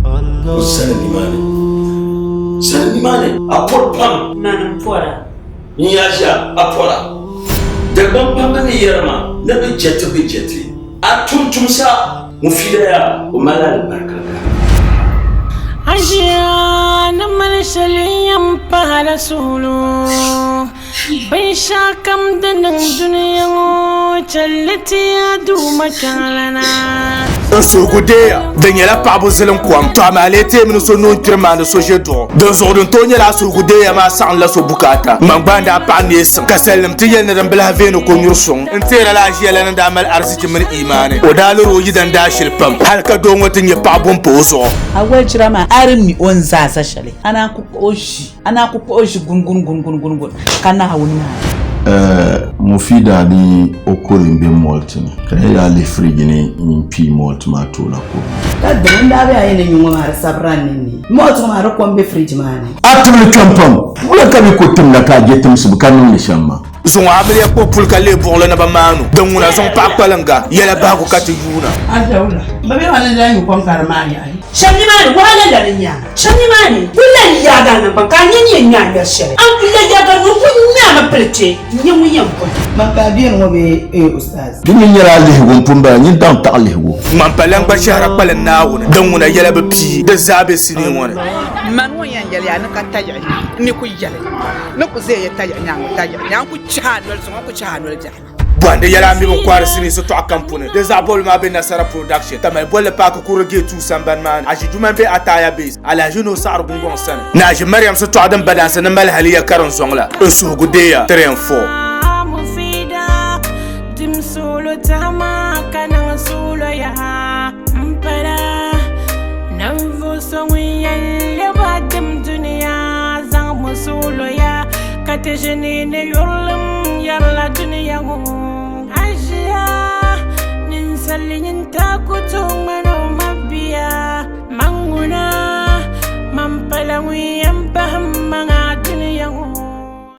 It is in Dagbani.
O zani nimaani. Zani nimaani. A pɔri pam. Mani m-pɔra. N yaa ʒiya, a pɔra. Dagbaŋ pam bɛ ni yɛri ma ni bɛ je ti bɛ je ti. A tumtumsa Mufida yaa, o mali alibarika gari. A ʒiya ni mali shɛli yɛn pahila suhudoo. Binshɛɣu kam din niŋ dunia ŋɔ chɛli ti a Duuma kpiɔŋlana. N suhigu deeya, di nyɛla paɣibu ziliŋ kom, tɔ amaa lee teemi ni so noo n-kpiri maani so ʒe duɣu. Dinzuɣu din tooi nyɛla a suhigu deeya maa saɣimla so bukaata. Ŋmangbaandi a paɣa neesim, ka salinim ti yɛli ni din bi lahi veeni ko nyuri suŋ. N teera la a ʒiya la ni daa mali arizichi mini imaani. O daa liri o yidan daashili pam, hali ka doo ŋɔ ti nyɛ paɣa bo m-pa o zuɣu. A waljira maa a di mi o ni zaa za shɛli, a naan ku kpuɣi o ʒi. A naa ku kpuɣi o ʒi gungungungungungun ka Naawuni maa. Mufida ni o kori m-be malt ni, ka ya yaa lihi firiji ni m-pii malt maa ti o la kuri. Ka dini n-daa be a yi ni nyu ŋɔ maa di sabira n ninni? Malt ŋɔ maa di kom be firiji maa ni. A tibili kpɛm pam, wula ka bɛ ku timda ka a je timsibu ka niŋdi shɛm maa? Zuŋɔ amiliya kpuɣi puli ka leei buɣili ni bɛ maanu, din ŋuna zuŋ paɣa kpaliŋga yɛla bahigu ka ti yuuna. Azawula, ba be ma ni daa nyu kom ka di maan yaɣi. Shɛm nimaani, wahala la ni nya. Shɛm nimaani, ku lan yaagi a naŋgban ka a nya ni yɛn ŋme a ŋmɛri shɛli. A ni ku lan yaagi a nuu ku ŋme a mi pili kpe n-nyɛ ŋun yɛn bɔhi. Man ka a beni ŋɔ bee ee Ustaz? Di mi nyɛla lihigu m-pun bala, nyin daŋ taɣi lihigu. Ŋman pa lan gba shɛhira kpalim Naawuni, din ŋuna yɛla bi pii, di zaa be sinii ŋɔ ni. Mani ŋun yɛn yɛli ya ni ka tayiɣi n ni ku yɛli ni ku ʒe ya tayiɣi nyaŋ tayiɣi nyaŋ ku chahi a noli zuŋɔ ku chahi a noli biɛɣu. Bɔhindi yɛla a mi bin kɔhiri sinii sitɔɣu kam puuni. Di zaɣ bɔbili maa be Nasara Production, Tamale bolli paaki kurili gate 2 sambani maa ni. Aʒi Juma m-be Ataya Base, Alahaji Nuhu Saɣiri Gungɔŋ sani. Ni Aʒi Mariam sitɔɣu din ba dansi ni mali haliya karinzɔŋ la, n suhigu deeya 3 and 4. Ka ti ʒini ni yurilim yɛrila dunia ŋɔ. A ʒiya ninsal nyin ta ku tooi ŋmani.